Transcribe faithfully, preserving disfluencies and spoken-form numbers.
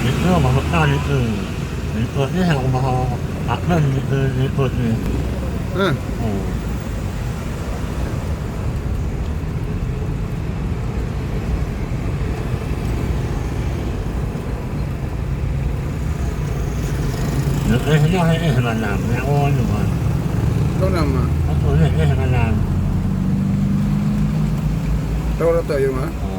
Likot, maksud na likot. Likot ni hana meuho. Akan likot, likot ni. Ha. Oh. Éh nyoe éh malam, nyoe nyoe. Tahu nama? Aku ni éh malam. Tahu rata ya, Mak?